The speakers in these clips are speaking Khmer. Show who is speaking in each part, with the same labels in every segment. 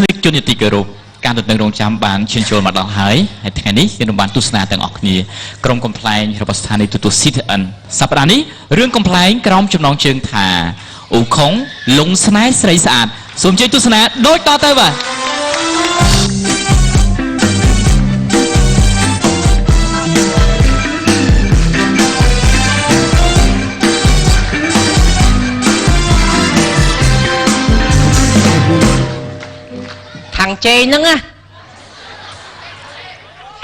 Speaker 1: និកជនជាទីគោរពការទន្ទឹងរង់ចាំបានឈានចូលមកដល់ហើយហើយថ្ងៃនេះយើងនឹងបានទស្សនាទាំងអស់គ្នាក្រុមកំប្លែងរបស់ស្ថានីយ៍ទូរទស្សន៍ CTN សប្តាហ៍នេះរឿងកំប្លែងក្រោមចំណងជើងថាអ៊ូខុងលងស្នេហ៍ស្រីស្អាតសូមជើញទស្សនាដូចតទៅបាទ
Speaker 2: ខាងជេងហ្នឹងណា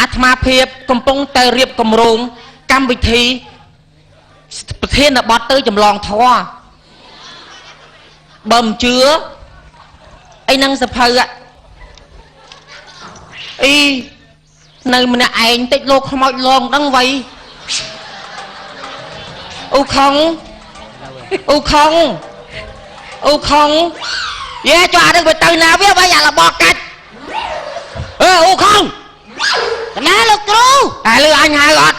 Speaker 2: អាត្មាភាពកំពុងតែរៀបគម្រោងកម្មវិធីប្រធានបទទៅចម្លងធម៌បើមិនជឿអីហ្នឹងសភៅអអីនៅម្នាក់ឯងតិចលោកខ្មោចលងដឹងវៃអ៊ូខុងអ៊ូខុងអ៊ូខុងយេចុះអានឹងវាទៅណាវាវៃអារបស់កាច់អឺអ៊ូខុង
Speaker 3: កណាលោកគ្រូ
Speaker 2: តែលឺអញហៅអត់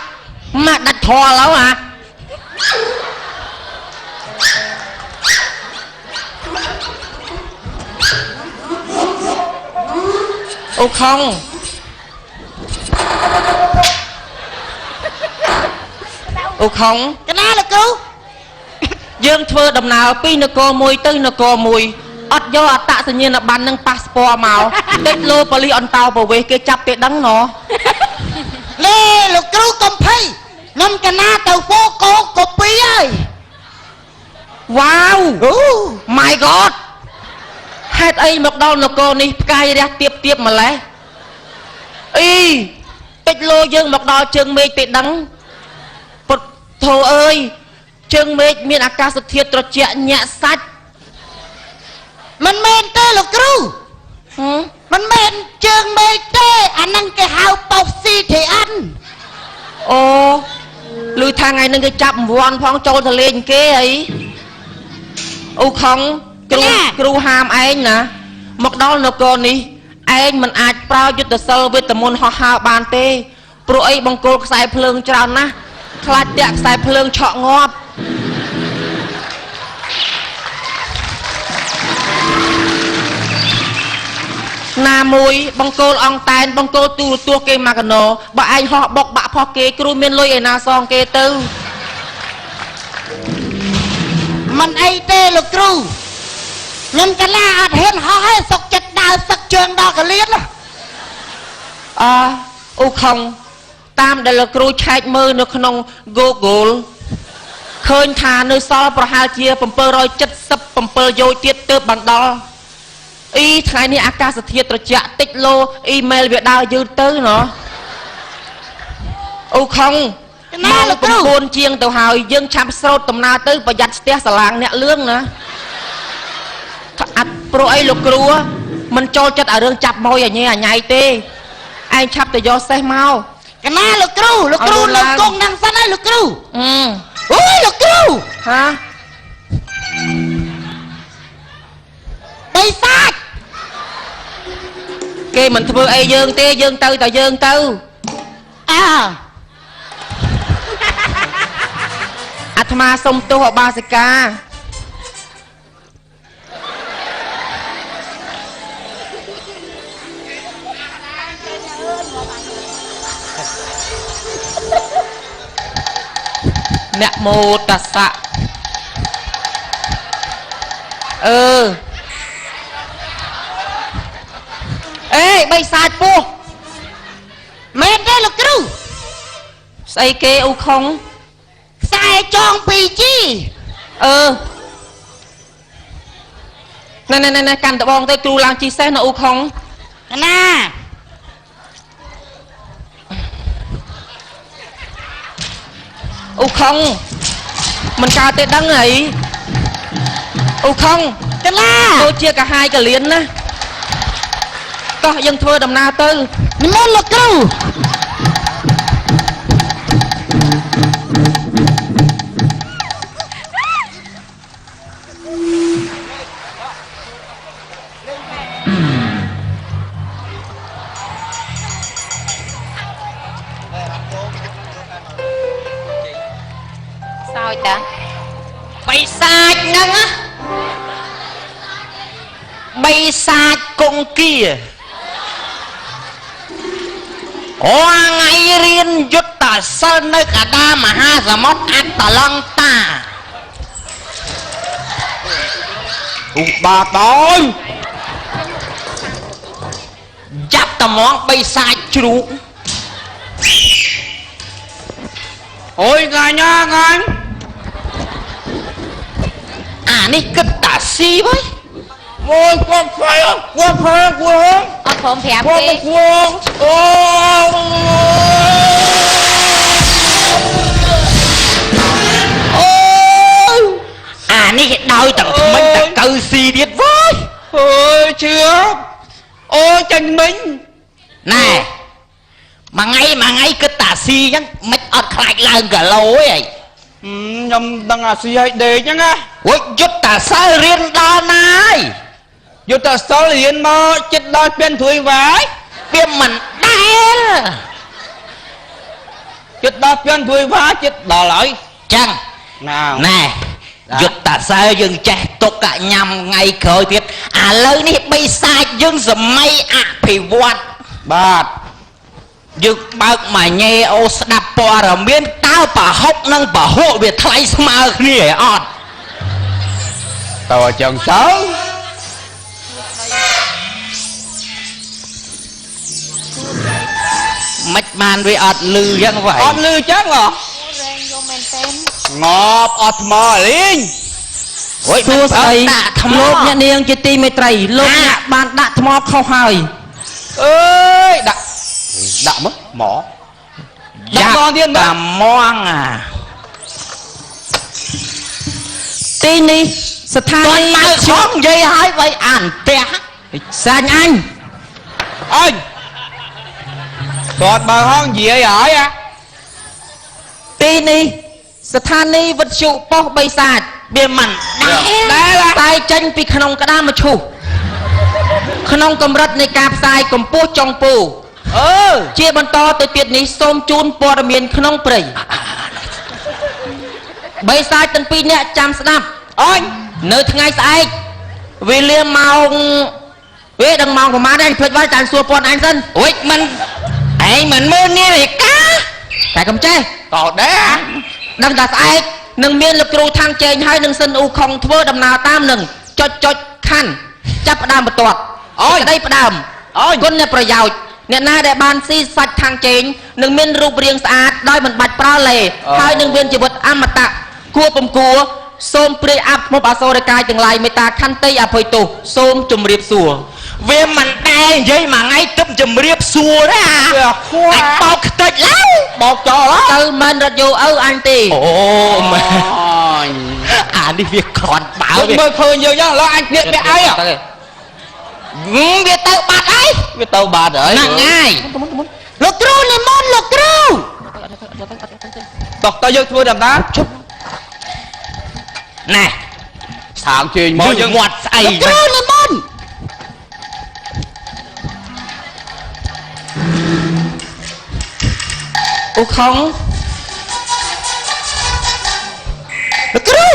Speaker 2: ម៉ាក់ដាច់ធေါ်ឡូវហ่าអូខុងអូខុង
Speaker 3: កណាលោកគ្រូ
Speaker 2: យើងធ្វើដំណើរពីនគរមួយទៅនគរមួយអត់យកអត្តសញ្ញាណប័ណ្ណនិងប៉ាសពតមកតិចលោប៉ូលីសអន្តោប្រវេសន៍គេចាប់គេដឹងណោះ
Speaker 3: លេលោកគ្រូកុំភ័យខ្ញុំកណាទៅហ្វូកូកូពីហើយ
Speaker 2: វ៉ាវ
Speaker 3: អូ
Speaker 2: My God ហេតុអីមកដល់នគរនេះផ្កាយរះទៀបទៀបម្លេះអីតិចលោយើងមកដល់ជើងមេឃទេដឹងពុទ្ធោអើយជើងមេឃមានអាកាសធាតុត្រជាក់ញាក់សាច់
Speaker 3: មិនមែនទេលោកគ្រូ
Speaker 2: ហឹម
Speaker 3: មិនមែនជើងមេឃទេអាហ្នឹងគេហៅប៉ុស្តិ៍ CTN
Speaker 2: អូឮថាថ្ងៃហ្នឹងគេចាប់រង្វាន់ផងចូលទៅលេងគេអីអូខុងគ្រូគ្រូហាមឯងណាមកដល់នគរនេះឯងមិនអាចប្រើយុទ្ធសិលវេទមន្តហោះហើរបានទេព្រោះអីបង្គោលខ្សែភ្លើងច្រើនណាស់ខ្លាចតាក់ខ្សែភ្លើងឆក់ងាប់ណាមួយបង្គោលអង្គតែនបង្គោលទូរទស្សន៍គេមកកណោបើឯងហោះបុកបាក់ផុសគេគ្រូមានលុយឯណាសងគេទៅ
Speaker 3: មិនអីទេលោកគ្រូខ្ញុំកណាអត់ហ៊ានហោះទេសុកចិត្តដើរសឹកជើងដល់កលៀនណា
Speaker 2: អអ៊ូខុងតាមដែលលោកគ្រូឆែកមើលនៅក្នុង Google ឃើញថានៅសល់ប្រហែលជា777យោជទៀតទើបបានដល់អីថ្ងៃនេះអាកាសធាតុត្រជាក់តិចលោអ៊ីមែលវាដើរយឺតទៅណោះអ៊ូខុង
Speaker 3: កណាលោកគ្រូ
Speaker 2: 9ជាងទៅហើយយើងឆាប់ស្រោតដំណើរទៅប្រយ័ត្នស្ទះសាឡាងអ្នកលឿងណាអត់ព្រោះអីលោកគ្រូមិនចូលចិត្តឲ្យរឿងចាប់ម៉ួយអញអញៃទេឯងឆាប់ទៅយកសេះមក
Speaker 3: កណាលោកគ្រូលោកគ្រូ
Speaker 2: ឲ្យ
Speaker 3: នៅ
Speaker 2: ឡើង
Speaker 3: គង់ហ្នឹងសិនហើយលោកគ្រូ
Speaker 2: អឺ
Speaker 3: អូយលោកគ្រូ
Speaker 2: ហា
Speaker 3: បិសាច
Speaker 2: គេមិនធ្វើអីយើងទេយើងទៅតែយើងទៅ
Speaker 3: អើ
Speaker 2: អាត្មាសុំទោសអបាសិកាអ្នកមោតស្សៈអឺអេបិសាចពោះ
Speaker 3: មែនទេលោកគ្រូ
Speaker 2: ស្អីគេអ៊ូខុង
Speaker 3: ខ្សែចង 2G
Speaker 2: អឺណែណែណែណែកាន់ដបងទៅគ្រូឡើងជីសេះនៅអ៊ូខុង
Speaker 3: កណា
Speaker 2: អ៊ូខុងមិនកើតទេដឹងហីអ៊ូខុង
Speaker 3: កណា
Speaker 2: ដូចជាកាហាយកលៀនណាតោះយើងធ្វើដំណើរទៅ
Speaker 3: និមន្តលោកគ្រូ
Speaker 4: សោចតា
Speaker 5: បិសាចហ្នឹងណាបិសាចគង់
Speaker 2: ង្គៀអូថ្ងៃរៀនយុទ្ធសិលនៅកដាមហាសមុទ្រអាត្លង់តា
Speaker 4: ឧបាតអើយ
Speaker 2: ចាប់ត្មងបីសាច់ជ្រូក
Speaker 4: អូយងាញ់ណាងាញ់
Speaker 2: អានេះគិតតាស៊ីវិញ
Speaker 4: អូយគាត់ផ្អែមគាត់ផ្អែមគាត់
Speaker 5: អត់ព្រមប្រាប់
Speaker 4: គាត់
Speaker 5: ទេ
Speaker 4: គួងអូ
Speaker 2: អូយអានេះដោយទាំងថ្មិញទាំងកៅស៊ីទៀតវើយ
Speaker 4: អើយជឿអូយចាញ់មិញ
Speaker 2: ណែមួយថ្ងៃមួយថ្ងៃគិតតាស៊ីអញ្ចឹងមិនអត់ខ្លាចឡើងគីឡូទេអី
Speaker 4: ខ្ញុំដឹងអាស៊ីឲ្យដេកហ្នឹងណា
Speaker 2: អូយយុទ្ធតាសិលរៀនដល់ណាយ
Speaker 4: យុទ្ធសិលរៀនមកចិត្តដល់ពៀនព្រួយវាយ
Speaker 2: វាមិនដែល
Speaker 4: ចិត្តដល់ពៀនព្រួយវាយចិត្តដល់ហើយ
Speaker 2: ចឹង
Speaker 4: ណា
Speaker 2: ណែយុទ្ធតាសិលយើងចេះទុកកញ៉ាំថ្ងៃក្រោយទៀតឥឡូវនេះបីសាច់យើងសម័យអភិវឌ្ឍ
Speaker 4: បាទ
Speaker 2: យើងបើកមួយញ៉េអូស្ដាប់ព័ត៌មានតើប្រហុកនិងប្រហុកវាថ្លៃស្មើគ្នាហ៎អត់
Speaker 4: តើអញ្ចឹងទៅ
Speaker 2: មិនបានវាអត់លឺចឹងវ៉ៃ
Speaker 4: អត់លឺចឹងហ៎
Speaker 5: រែងយកមែនទេ
Speaker 4: ងប់អត់ថ្មលេង
Speaker 2: អូយ
Speaker 6: សួស្តី
Speaker 2: ដាក់ថ្ម
Speaker 6: លោកអ្នកនាងជាទីមេត្រីលោកអ្នកបានដាក់ថ្មខុសហើយ
Speaker 4: អើយដាក់ដាក់មើលមកដាក់ម្ដងទៀតមើ
Speaker 2: តា
Speaker 4: ល
Speaker 2: មងអា
Speaker 6: ទីនេះស្ថា
Speaker 2: គាត់
Speaker 6: នីយ៍
Speaker 2: បើកផងនិយាយឲ្យໄວអានផ្ទះ
Speaker 6: សាញ់អញ
Speaker 4: អញគាត់បើកហងនិយាយហើយអា
Speaker 6: ទីនេះស្ថានីយ៍វិទ្យុប៉ុស្តិ៍បីសាច
Speaker 2: វាមិនដែរ
Speaker 4: ដែលអា
Speaker 6: តែចេញពីក្នុងក្តារមឈូសក្នុងកម្រិតនៃការផ្សាយកម្ពស់ចុងពូ
Speaker 4: អឺ
Speaker 6: ជាបន្តទៅទៀតនេះសូមជូនព័ត៌មានក្នុងព្រៃបីសាចទាំងពីរនាក់ចាំស្ដាប់
Speaker 4: អញ
Speaker 6: នៅថ្ងៃស្អែកវេលាម៉ោងវាដឹងម៉ោងប្រហែលដែរភ្លេចបាត់តាមសួរពាន់អញសិន
Speaker 2: អូយមិនឯងមិនមើលនាឡិកា
Speaker 6: តែកុំចេះ
Speaker 4: តដែរអា
Speaker 6: ដឹងតែស្អែកនឹងមានលោកគ្រូខាងជែងហើយនឹងសិនអ៊ូខុងធ្វើដំណើរតាមនឹងចុចចុចខណ្ឌចាប់ផ្ដើមបន្ទាត់ក្តីផ្ដើម
Speaker 4: អញ
Speaker 6: គុណប្រយោជន៍អ្នកណាដែលបានស៊ីសាច់ខាងជែងនឹងមានរូបរាងស្អាតដោយមិនបាច់ប្រើលេហើយនឹងមានជីវិតអមតៈគួរពំគួរសូមព្រាយអាប់មុខអសូរកាយទាំងឡាយមេត្តាខន្តីអភ័យទោសសូមជម្រាបសួរ
Speaker 2: វាមិនដែរនិយាយមួយថ្ងៃទឹកជំរាបសួរទេអា
Speaker 4: វាខួរ
Speaker 2: អាចបោកខ្ទេចឡើយ
Speaker 4: បោកចោលហ៎
Speaker 6: ទៅមិនរត់យោឪអញទេ
Speaker 2: អូមែន
Speaker 4: អញ
Speaker 2: អានេះវាគ្រាន់បើវា
Speaker 4: យើងមើលឃើញយើងចឹងឥឡូវអញក្លៀកពាក់អីហ៎
Speaker 6: ទៅ
Speaker 2: វាទៅបាត់ហើយ
Speaker 4: វាទៅបាត់ហើយ
Speaker 2: ហ្នឹងហើយ
Speaker 3: លោកគ្រូនិមន្តលោកគ្រូ
Speaker 4: តោះតើយើងធ្វើដំណើរជប់
Speaker 2: ណែ
Speaker 4: ស្ថាងជើងមក
Speaker 2: យើងមាត់ស្អី
Speaker 3: លោកគ្រូនិមន្ត
Speaker 6: អ៊ូខុង
Speaker 3: លោកគ្រូ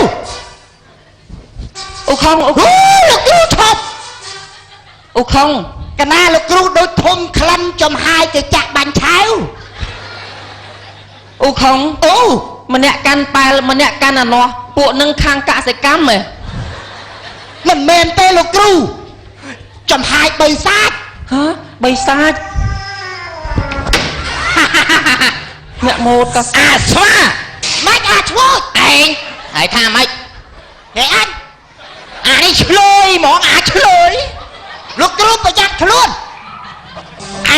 Speaker 6: អ៊ូខុងអ៊ូ
Speaker 3: អូលោកគ្រូឈប់
Speaker 6: អ៊ូខុង
Speaker 3: កណាលោកគ្រូដូចធំក្លិនចំហាយគេចាក់បាញ់ឆាវ
Speaker 6: អ៊ូខុង
Speaker 3: អូ
Speaker 6: ម្នាក់កាន់ប៉ែលម្នាក់កាន់អានោះពួកនឹងខាងកសិកម្មហ៎
Speaker 3: មិនមែនទេលោកគ្រូចំហាយបីសាច់
Speaker 6: ហ៎បីសាច់អ្នកម៉ូត
Speaker 2: អាស្វា
Speaker 3: មិនអាចឈ្មោះ
Speaker 2: ឯងហើយថាម៉េច
Speaker 3: ហេអញ
Speaker 2: អានេះឆ្លើយហ្មងអាឆ្លើយ
Speaker 3: លោកគ្រូប្រយ័ត្នខ្លួន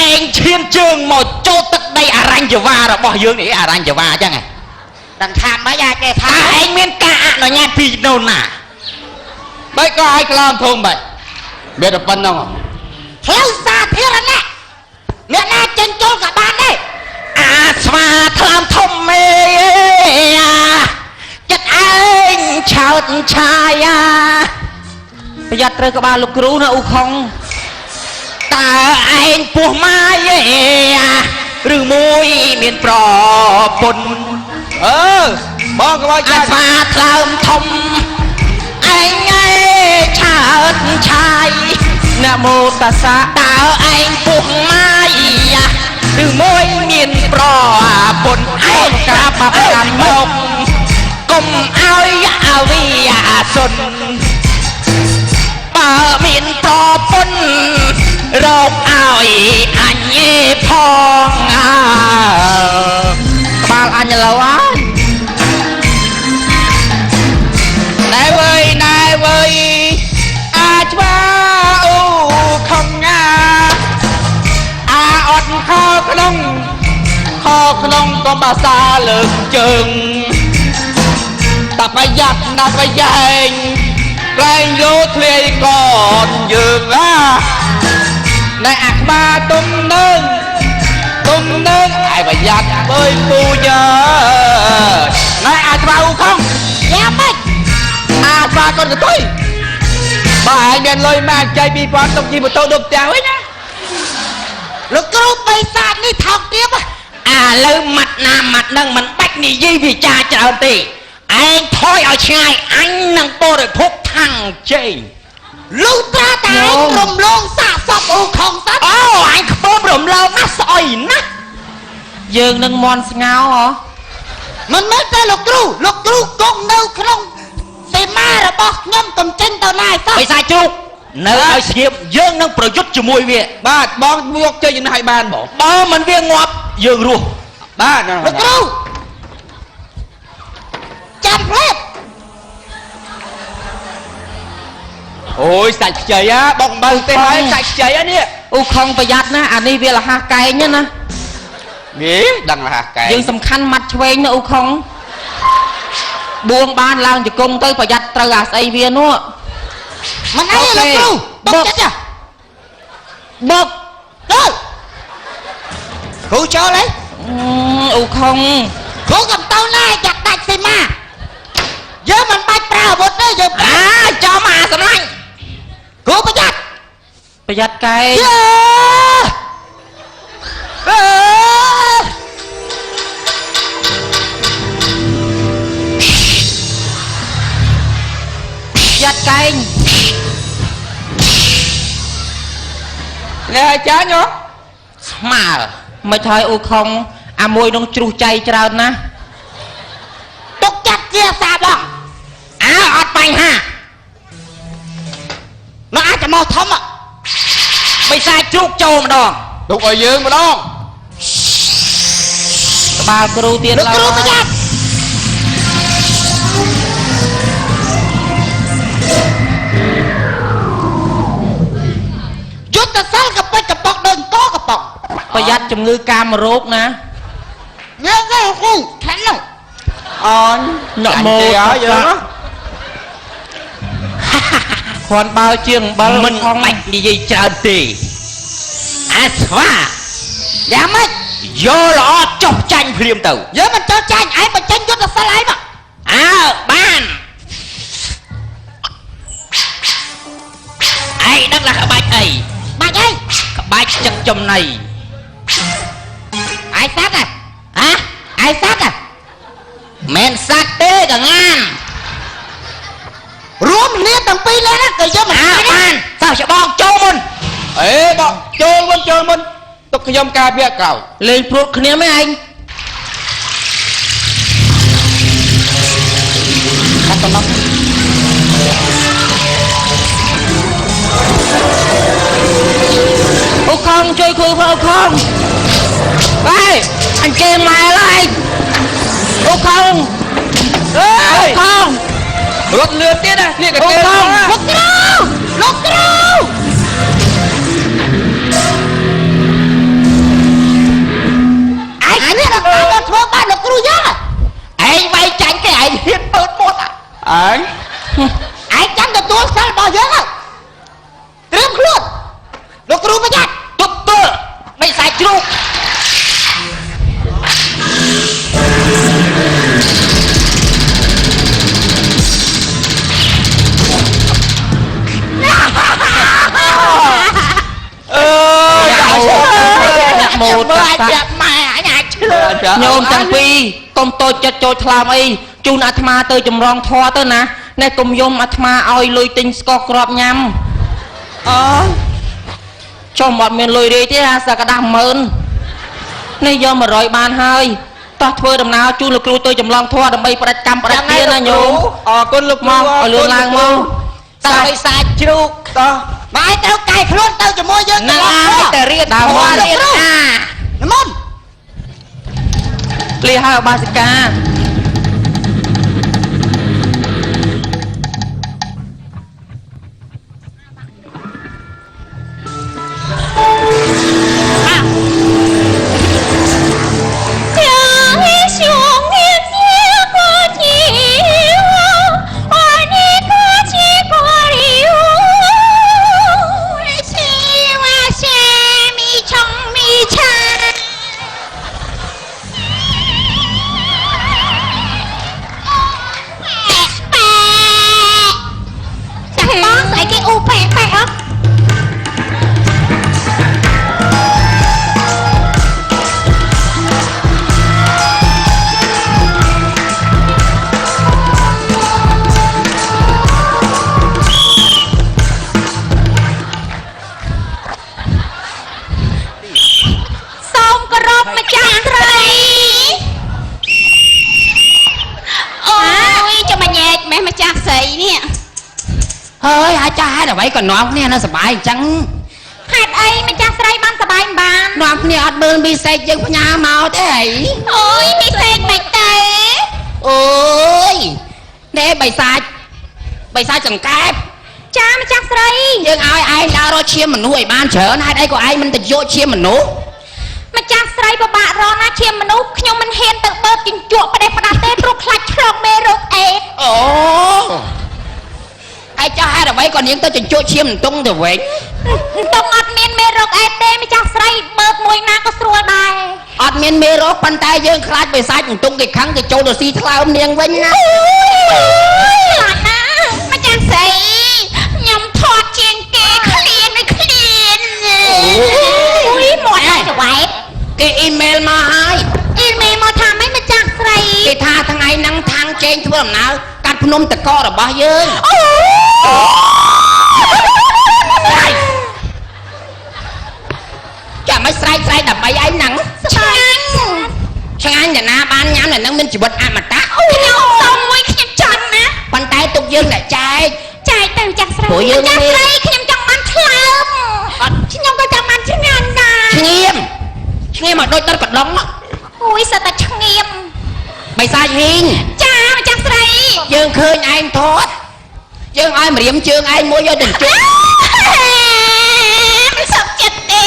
Speaker 2: ឯងឈានជើងមកចូលទឹកដីអរញ្ញវ៉ារបស់យើងនេះអរញ្ញវ៉ាអញ្ចឹងហ៎
Speaker 3: ដឹងថាមិនអាចគេថា
Speaker 2: តើឯងមានការអនុញ្ញាតពីនៅណា
Speaker 4: បែកក៏ឲ្យក្លាមធំបែកមានតែប៉ុណ្្នឹងហ៎
Speaker 3: ផ្លូវសាធារណៈអ្នកណាចេញចូលក៏បានដែរ
Speaker 2: អាស្វាថ្លើមធំមេអាចិត្តឯងឆោតឆាយអា
Speaker 6: ប្រយ័ត្នត្រូវក្បាលលោកគ្រូណាអ៊ូខុង
Speaker 2: តើឯងពោះម៉ាយឯអាឬមួយមានប្រពន្ធ
Speaker 4: អឺបងក៏ឲ្យ
Speaker 2: អា
Speaker 4: ចាច់
Speaker 2: ស្វាថ្លើមធំឯងឯងឆើតឆាយ នមោតស្សៈ
Speaker 6: តើឯងពុះម៉ាយឬមួយមានប្រពន្ធឯង
Speaker 2: ក្រាបបាបកម្ម
Speaker 6: មកកុំឲ្យអាវីអាសុនបើមានប្រពន្ធរកឲ្យអញឯផងអើ
Speaker 2: ក្បាលអញឥឡូវហើយ
Speaker 4: ណែវើយណែវើយអាឆ្វាអូខំងាអាអត់ខោក្នុងខោក្នុងក៏បាសាលើកជើងតាប្រយ័ត្នណាប្រយែងក្លែងលោធ្លាយកនយើងអាណែអាក្បាលទុំនឹងទុំនឹងឯប្រយ័ត្នបើយពូយើណែអាឆ្វាអូខំ
Speaker 3: យ៉ាងម៉េច
Speaker 4: អាស្វាកូនកតុយបើឯងមានលុយមកចៃ2000ទុកជិះម៉ូតូដប់ផ្ទះវិញណា
Speaker 3: លោកគ្រូបិសាចនេះថោកទាប
Speaker 6: ឥឡូវម៉ាត់ណាម៉ាត់នឹងមិនបាច់និយាយវាចាច្រើនទេឯងថយឲ្យឆ្ងាយអញនឹងបរិភោគខាងជេង
Speaker 3: លុះត្រាតែឯងរំលងសាកសពអូខុងសិន
Speaker 6: អូអញខ្ពើមរំលងណាស់ស្អុយណាស់
Speaker 2: យើងនឹងមន់ស្ងោហ៎
Speaker 3: មិនមែនទេលោកគ្រូលោកគ្រូគង់នៅក្នុងសីមារបស់ខ្ញុំកុំចេញទៅណាឲ្យសោះ
Speaker 6: បិសាចជ្រូកនៅឲ្យស្ងៀមយើងនឹងប្រយុទ្ធជាមួយវា
Speaker 4: បាទបងមកជ័យជំនះឲ្យបានបង
Speaker 6: បើមិនវាងាប់យើងរស់
Speaker 4: បាទ
Speaker 3: លោកគ្រូចាំផ្លេត
Speaker 4: អូយសាច់ខ្ចីហ่าបងបើទេហើយសាច់ខ្ចីហ่าនេះ
Speaker 2: អ៊ូខុងប្រយ័ត្នណាអានេះវាលះកែងណា
Speaker 4: នេះដឹងលះកែ
Speaker 2: យើងសំខាន់ម៉ាត់ឆ្វេងណាអ៊ូខុងបួងបានឡើងជង្គង់ទៅប្រយ័ត្នត្រូវអាស្អីវានោះ
Speaker 3: មិនអីទេលោកគ្រូបុកចិត្តចា
Speaker 2: បុក
Speaker 3: ទៅគ្រូចូលអី
Speaker 2: អ៊ូខុង
Speaker 3: គ្រូកំទៅណាចាក់ដាច់សីមាយើងមិនបាច់ប្រើអាវុធទេយើងប្រើ
Speaker 6: អាចំអាសម្លាញ់
Speaker 3: គ្រូប្រយ័ត្ន
Speaker 2: ប្រយ័ត្នកែង
Speaker 3: យេអើ
Speaker 2: ប្រយ័ត្នកែង
Speaker 4: នេះឲ្យចាញ់ហ៎
Speaker 6: ស្មើ
Speaker 2: មិនថយអ៊ូខុងអាមួយនឹងជ្រុះចៃច្រើនណាស់
Speaker 3: ទុកចាត់ជាសាបង
Speaker 6: អើអត់បញ្ហា
Speaker 3: មកអាចមកធំហ៎
Speaker 6: បិសាចជ្រូកចូលម្ដង
Speaker 4: ទុកឲ្យយើងម្ដង
Speaker 2: ក្បាលគ្រូទៀត
Speaker 3: លោក
Speaker 2: ឡើយ
Speaker 3: គ្រូប្រយ័ត្នយុទ្ធសិលកពិចកប៉ុកដូចកកប៉ុក
Speaker 2: ប្រយ័ត្នជំងឺកាមរោគណា
Speaker 3: ញ៉ាំទៅគ្រូខាងនោះ
Speaker 4: អូន
Speaker 2: នមោ
Speaker 4: ទេហើយយើងហ៎
Speaker 2: គ្រាន់បើជាងអំបិល
Speaker 6: មិន
Speaker 2: ខុង
Speaker 6: បាច់និយាយច្រើនទេអាស្វា
Speaker 3: យ៉ាងម៉េច
Speaker 6: យកល្អចុះចាញ់ភ្លាមទៅ
Speaker 3: យើងមិនចូលចាញ់ឯងបញ្ចេញយុទ្ធសិលឯងមក
Speaker 6: អើបានឯងដឹងថាក្បាច់អី
Speaker 3: បាច់អី
Speaker 6: ក្បាច់ចឹកចំណៃ
Speaker 3: ឯងសត្វហ៎
Speaker 6: ហ៎
Speaker 3: ឯងសត្វហ៎
Speaker 6: មិនសัตว์ទេកងាន
Speaker 3: រួមគ្នាទាំងពីរលើណាក៏យើងមិន
Speaker 6: អើ
Speaker 3: ចាញ់ដែរ
Speaker 6: បានសោះច្បងចូលមុន
Speaker 4: អេបងចូលមុនចូលមុនទុកខ្ញុំការពារក្រោយ
Speaker 2: លេងព្រួតគ្នាមែនឯង
Speaker 3: ខាត់តំណប់
Speaker 2: អ៊ូខុងជួយគ្រូផងអ៊ូខុងបែអញជេរម៉ែឡើយអ៊ូខុង
Speaker 4: អេ
Speaker 2: អ៊ូខុង
Speaker 4: រត់លឿនទៀតណានេះក៏គេ
Speaker 2: អូបង
Speaker 3: លោកគ្រូលោកគ្រូឯងនេះដល់តាមធ្វើបានលោកគ្រូយ៉ាង
Speaker 6: ឯងវាយចាញ់គេឯងហ៊ានពើតមាត់
Speaker 4: ឯង
Speaker 3: ឯងចាំទទួលសិលរបស់យើងហើយត្រៀមខ្លួនលោកគ្រូប្រយ័ត្ន
Speaker 6: ទប់ទល់មិនសាច់ជ្រូក
Speaker 4: អើយ
Speaker 2: នមោតស្សៈ
Speaker 6: ប្រាប់ម៉ែអញអាចឆ្លើយ
Speaker 2: ញោមទាំងពីរកុំតូចចិត្តចូលថ្លើមអីជូនអាត្មាទៅចម្រងធွာទៅណាណែកុំយំអាត្មាឲ្យលុយទិញស្ករគ្រាប់ញ៉ាំ
Speaker 4: អើ
Speaker 2: ចុះមកមានលុយរាយទេអាសក្តា10000នេះយក100បានហើយតោះធ្វើដំណើរជូនលោកគ្រូទៅចម្លងធម៌ដើម្បីផ្ដាច់កម្មផ្ដាច់ទានណាញោម
Speaker 4: អរគុណលោកគ្រូ
Speaker 2: មកឲ្យលឿនឡើងមក
Speaker 3: តើសាច់ជ្រូក
Speaker 4: តោះ
Speaker 3: មកឲ្យត្រូវកែខ្លួនទៅជាមួយយើង
Speaker 4: ណាឲ្យតែរៀន
Speaker 2: ដើរមក
Speaker 3: លោកគ្រូនិមន្ត
Speaker 2: លាហើយឧបាសិកា
Speaker 5: ចាស់បងស្អីគេអ៊ូប៉ែប៉ែអត់សូមគោរពម្ចាស់ត្រីអូយចាំមកញែកម៉េះម្ចាស់ស្រីនេះ
Speaker 7: ហើយអាចចាស់ហេតុអ្វីក៏នាំគ្នានៅសប្បាយអញ្ចឹង
Speaker 5: ហេតុអីម្ចាស់ស្រីបានសប្បាយមិនបាន
Speaker 7: នាំគ្នាអត់មើលមីសេកយើងផ្ញើមកទេអី
Speaker 5: អូយមីសេកមិនទេ
Speaker 7: អូយនេះបិសាចបិសាចចង្កែប
Speaker 5: ចាម្ចាស់ស្រី
Speaker 7: យើងឲ្យឯងដើររកឈាមមនុស្សឲ្យបានច្រើនហេតុអីក៏ឯងមិនទៅយកឈាមមនុស្សម្
Speaker 5: ចាស់ស្រីពិបាករកណាជាមនុស្សខ្ញុំមិនហ៊ានទៅបើកជញ្ជក់ផ្ដេសផ្ដាស់ទេព្រោះខ្លាចឆ្លងមេរោគអេដ
Speaker 7: អូឯងចាស់ហេតុអ្វីក៏នាងទៅជញ្ជក់ឈាមអន្ទង់ទៅវិញ
Speaker 5: តងអត់មានមេរោគអេដទេម្ចាស់ស្រីបើកមួយណាក៏ស្រួលដែរ
Speaker 7: អត់មានមេរោគប៉ុន្តែយើងខ្លាចបិសាចអន្ទង់គេខឹងគេចូលទៅស៊ីថ្លើមនាងវិញណា
Speaker 5: ខ្លាចណាម្ចាស់ស្រីខ្ញុំថត់ជាងគេឃ្លានដូចឃ្លានអូយមាត់ឲ្យច្វែក
Speaker 7: គេអ៊ីមែលមកហើយ
Speaker 5: អ៊ីមេមកថាម៉េចម្ចាស់ស្រី
Speaker 7: គេថាថ្ងៃហ្នឹងខាងជែងធ្វើដំណើរកាត់ភ្នំតករបស់យើង
Speaker 5: អូ
Speaker 7: ចាំមិនស្រែកស្រែកដើម្បីឯងហ្នឹង
Speaker 5: ឆ្ងាញ់
Speaker 7: ឆ្ងាញ់តែណាបានញ៉ាំតែហ្នឹងមានជីវិតអមតៈ
Speaker 5: ខ្ញុំសុំមួយខ្ញុំចង់ណា
Speaker 7: ប៉ុន្តែទុកយើងអ្នកចែក
Speaker 5: ចែកទៅម្ចាស់ស្រី
Speaker 7: ព្រោះយើង
Speaker 5: ម្ចាស់
Speaker 7: មាន
Speaker 5: ស្រីខ្ញុំចង់បានឆ្លើម
Speaker 7: អត់
Speaker 5: ខ្ញុំក៏ចង់បានឆ្ងាញ់ដែរ
Speaker 7: ឈ្ងៀមឈ្ងៀមមកដូចដុតកដុង
Speaker 5: អូយសិតតែឆ្ងៀម
Speaker 7: បិសាចហ៊ីង
Speaker 5: ចាម្ចាស់ស្រី
Speaker 7: យើងឃើញឯងថតយើងឲ្យម្រាមជើងឯងមួយយកទៅជុះ
Speaker 5: មិនសុខចិត្តទេ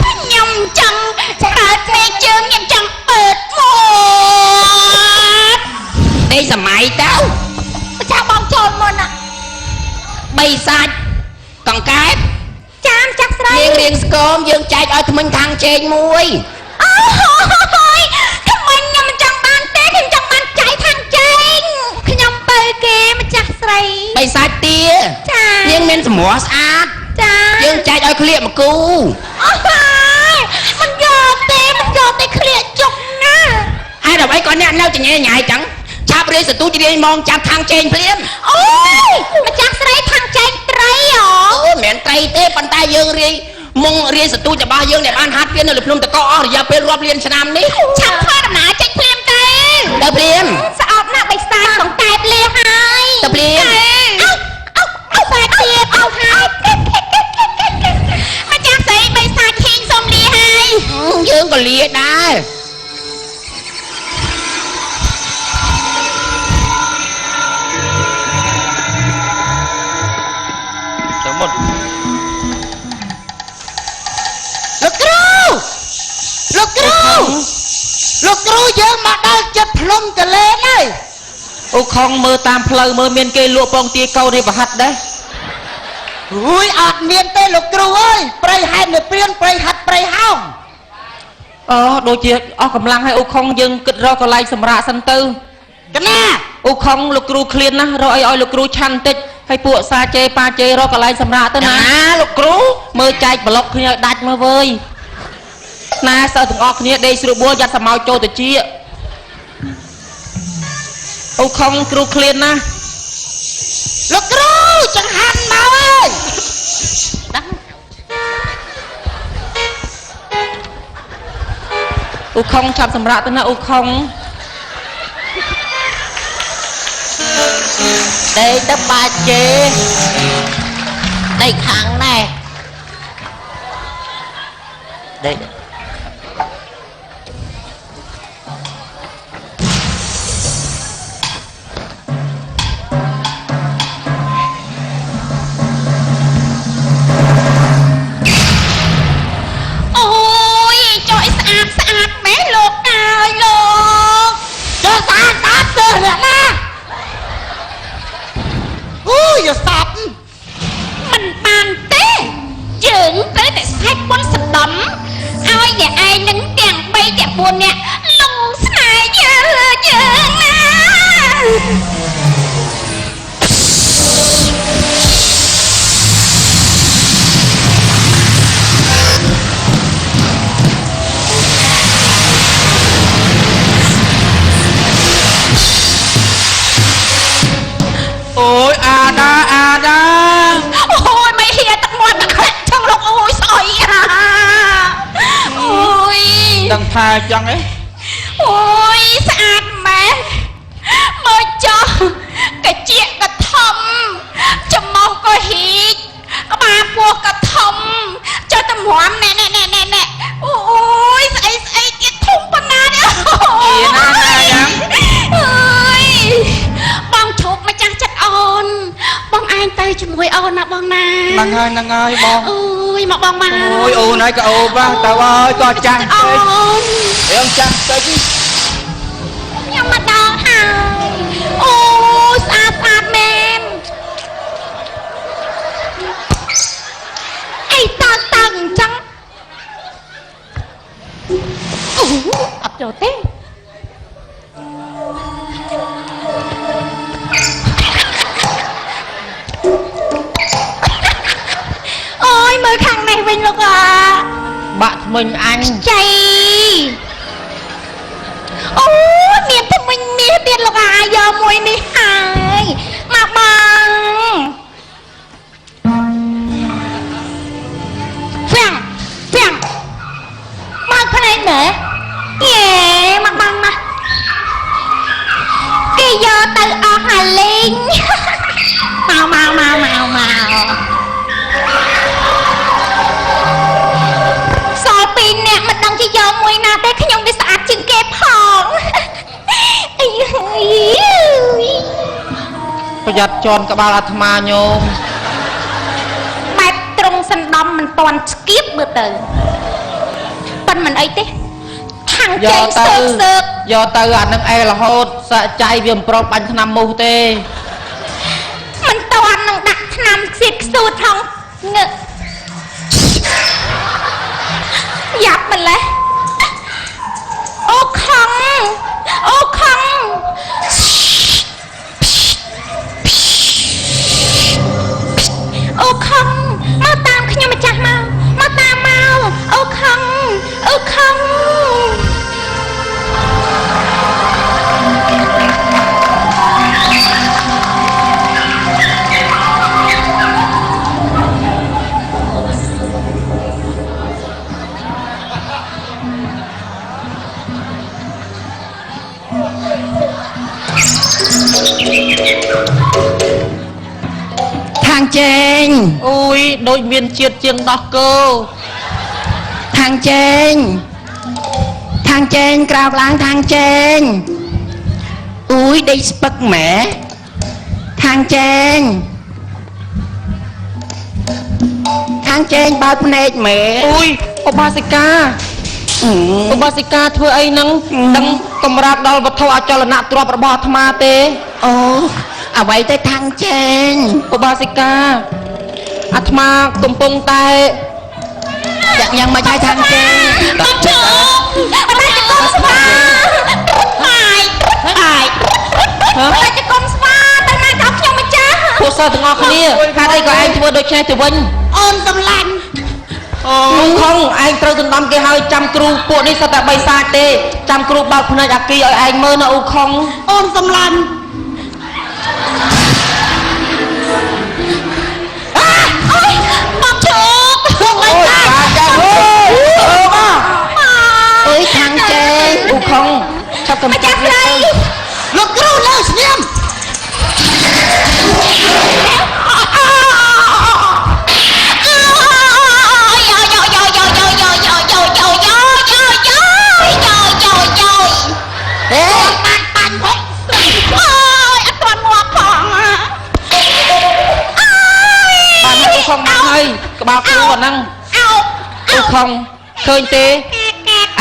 Speaker 5: ខ្ញុំចង់បើកមេជើងខ្ញុំចង់បើកមាត់
Speaker 7: ទេសម័យទៅ
Speaker 5: ម្ចាស់បងចូលមុន
Speaker 7: បិសាចកង្កែប
Speaker 5: ចាម្ចាស់ស្រី
Speaker 7: យើងរៀងស្គមយើងចែកឲ្យថ្មិញខាងជែងមួយ
Speaker 5: អូយក្មិញខ្ញុំមិនចង់បានទេខ្ញុំចង់បានចៃខាងជែងខ្ញុំបើគេម្ចាស់ស្រី
Speaker 7: បិសាចទា
Speaker 5: ចា
Speaker 7: យើងមានសម្រស់ស្អាត
Speaker 5: ចា
Speaker 7: យើងចែកឲ្យក្លៀកមកគូ
Speaker 5: អូយមិនយកទេមិនយកទេក្លៀកជុកណា
Speaker 7: ហើយដល់អីក៏អ្នកនៅចញ៉ែញ៉ៃចឹងឆាប់រាយសទូចរាយមងចាប់ខាងជែងភ្លាម
Speaker 5: អូយម្ចាស់ស្រីខាងចែងត្រីហ៎
Speaker 7: អូមិនមែនត្រីទេប៉ុន្តែយើងរាយមុងរាយសទូចរបស់យើងដែលបានហាត់វានៅលើភ្នំតកអស់រយៈពេលរាប់លានឆ្នាំនេះ
Speaker 5: ឆាប់ធ្វើដំណើរចេញភ្លាមទៅ
Speaker 7: ទៅភ្លាម
Speaker 5: ស្អប់ណាស់បិសាចកង្កែបលាហើយ
Speaker 7: ទៅភ្លាម
Speaker 5: អោអោអោសាទៀតអោហើយម្ចាស់ស្រីបិសាចឃីងសុំលាហើយ
Speaker 7: យើងក៏លាដែរ
Speaker 4: ទៅមុន
Speaker 3: លោកគ្រូលោកគ្រូលោកគ្រូយើងមកដល់ចិត្តភ្នំតលេនហើយ
Speaker 2: អូខុងមើលតាមផ្លូវមើលមានគេលក់ពងទាកោរៀបប្រហាត់ដែរ
Speaker 3: រួយអត់មានទេលោកគ្រូអើយព្រៃហេតុនៅព្រានព្រៃហាត់ព្រៃហោង
Speaker 2: អូដូចជាអស់កម្លាំងហើយអូខុងយើងគិតរកកន្លែងសម្រាកសិនទៅ
Speaker 3: កណា
Speaker 2: អូខុងលោកគ្រូឃ្លានណាស់រកអីឲ្យលោកគ្រូឆាន់តិចហើយពួកសាជេប៉ាជេរកកន្លែងសម្រាកទៅណា
Speaker 7: លោកគ្រូ
Speaker 2: មើលចែកប្លុកគ្នាឲ្យដាច់មើលវើយណាសិស្សទាំងអស់គ្នាដេកស្រួលបួលយ៉ាត់សមោចចូលទៅជាអូខុងគ្រូឃ្លានណាស់
Speaker 3: លោកគ្រូចង្ហាន់មកអើយ
Speaker 2: អ៊ូខុងឆាប់សម្រាកទៅណាអ៊ូខុង
Speaker 3: ដេកទៅបាជេដេកខាងណែដេក
Speaker 5: អូយចុយស្អាតស្អាតមែនលោកអើយលោក
Speaker 3: ចុះស្អាតស្អាតទៅអ្នកណាអូយសាប់
Speaker 5: មិនបានទេយើងត្រូវតែសេពបុណ្យសណ្ដំឲ្យអ្នកឯងនឹងទាំង3ទាំង4នាក់លងស្នេហ៍យើងយើងណា
Speaker 4: អូយអាដាអាដា
Speaker 5: អូយមិនហ៊ានទឹកមាត់មកខ្លាក់ចង់លោកអូយស្អុយអាអូយ
Speaker 4: ដឹងថាចង់អី
Speaker 5: អូយស្អាតម៉ែមើលចោះកាជាក៏ធំច្មោះក៏ហ៊ីកក្បាលពោះក៏ធំចុះតម្រាំណែណែណែណែណែអូយស្អីស្អីទៀតធំប៉ុណ្ណានេះ
Speaker 4: ជាណាណាយ៉ាង
Speaker 5: អើយបងឈប់ម្ចាស់ចិត្តអូនបងឯងទៅជាមួយអូនណាបងណា
Speaker 4: ហ្នឹងហើយហ្នឹងហើយបង
Speaker 5: អូយមកបងមក
Speaker 4: អូយអូនហើយក៏អូបតើអើយក៏ចាស់
Speaker 5: អូ
Speaker 4: ពេក
Speaker 5: ន
Speaker 4: រៀងចាស់ពេក
Speaker 5: ខ្ញុំមកដល់ហើយអូស្អាតស្អាតមែនអីតើតើអញ្ចឹងអូអត់ចូលទេអូយមើលខាងនេះវិញលោកអា
Speaker 2: បាក់ថ្មិញអញ
Speaker 5: ចៃអូយមានថ្មិញមាសទៀតលោកអាយកមួយនេះហើយមកបងហ្វាំងហ្វាំងមកផ្នែកណែយេមកបងមកគេយកទៅអស់ហាលេងមកមកមកមកមកសល់ពីរអ្នកមិនដឹងជាយកមួយណាទេខ្ញុំវាស្អាតជាងគេផងអីហើយ
Speaker 2: ប្រយ័ត្នជន់ក្បាលអាត្មាញោម
Speaker 5: បែបត្រង់សណ្ដំមិនតាន់ស្គៀបមើលទៅប៉ិនមិនអីទេខាង
Speaker 2: យក
Speaker 5: ចេញ
Speaker 2: ទៅ
Speaker 5: សើកសើក
Speaker 2: យកទៅអានឹងអេរហូតសាក់ចៃវាមិនព្រមបាញ់ថ្នាំមូសទេ
Speaker 5: មិនតាន់នឹងដាក់ថ្នាំខ្សៀតខ្សួតថងងើយ៉ាប់ម្លេះអូខំអូខំអូខំមកតាមខ្ញុំម្ចាស់មកមកតាមមកអូខំអូខំ
Speaker 7: ខាងចេង
Speaker 2: អូយដូចមានជាតិជាងដោះគោ
Speaker 7: ខាងចេងខាងចេងក្រោកឡើងខាងចេងអូយដេកស្ពឹកម៉ែខាងចេងខាងចេងបើកភ្នែកម៉ែ
Speaker 2: អូយឧបាសិកា
Speaker 7: អឺ
Speaker 2: ឧបាសិកាធ្វើអីហ្នឹងដឹងកម្រាបដល់វត្ថុអចលនទ្រព្យរបស់អាត្មាទេ
Speaker 7: អូអ្វីទៅខាងចេង
Speaker 2: ឧបាសិកាអាត្មាកំពុងតែ
Speaker 7: យ៉ាងយ៉ាងមកឲ្យខាងចេង
Speaker 5: បងជុំរាជកុំស្វាបាយបាយរាជកុំស្វាទៅណាក៏ខ្ញុំម្ចាស់
Speaker 2: ពួកសិស្សទាំងអស់គ្នាហេតុអីក៏ឯងធ្វើដូច្នេះទៅវិញ
Speaker 3: អូនសម្លាញ់
Speaker 4: អូ
Speaker 2: អូខុងឯងត្រូវដណ្ដំគេហើយចាំគ្រូពួកនេះសុទ្ធតែបីសាចទេចាំគ្រូបើកភ្នែកអាគីឲ្យឯងមើលណាអូខុង
Speaker 3: អូនសម្លាញ់
Speaker 5: អូយបងជុំ
Speaker 3: អូយ
Speaker 4: អូយបាចាស់អូយអូបាទ
Speaker 7: អើយខាងចេ
Speaker 2: អាហ្នឹង
Speaker 5: អោប
Speaker 2: អូខុងឃើញទេ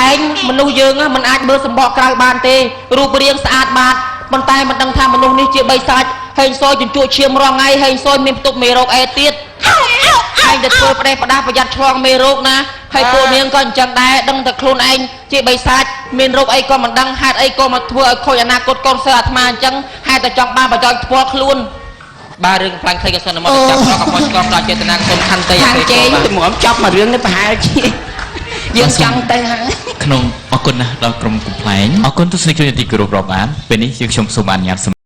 Speaker 2: ឯងមនុស្សយើងមិនអាចមើលសម្បកក្រៅបានទេរូបរាងស្អាតបាតប៉ុន្តែមិនដឹងថាមនុស្សនេះជាបិសាចហេងសយជញ្ជក់ឈាមរាល់ថ្ងៃហេងសយមានផ្ទុកមេរោគអេទៀត
Speaker 5: អោបអោបអោ
Speaker 2: ឯងទៅធ្វើផ្ដេសផ្ដាស់ប្រយ័ត្នឆ្លងមេរោគណាហើយពួកនាងក៏អញ្ចឹងដែរដឹងតែខ្លួនឯងជាបិសាចមានរោគអីក៏មិនដឹងហេតុអីក៏មកធ្វើឲ្យខូចអនាគតកូនសិស្សអាត្មាអញ្ចឹងហេតុតែចង់បានប្រយោជន៍ផ្ទាល់ខ្លួនបាទរឿងខ្លាញ់ខ្លីក៏សិនមកចាប់ដល់កំហុសឆ្គងដល់ចេតនាសូមខន្តី
Speaker 7: ខាងជេងទម្រាំចប់មួយរឿងនេះប្រហែលជាយើងចង់ទៅហើយ
Speaker 1: ក្នុងអរគុណណាស់ដល់ក្រុមកំ pl ែងអរគុណទស្សនិកជនជាទីគោរពរាប់អានពេលនេះយើងខ្ញុំសូមអនុញ្ញាត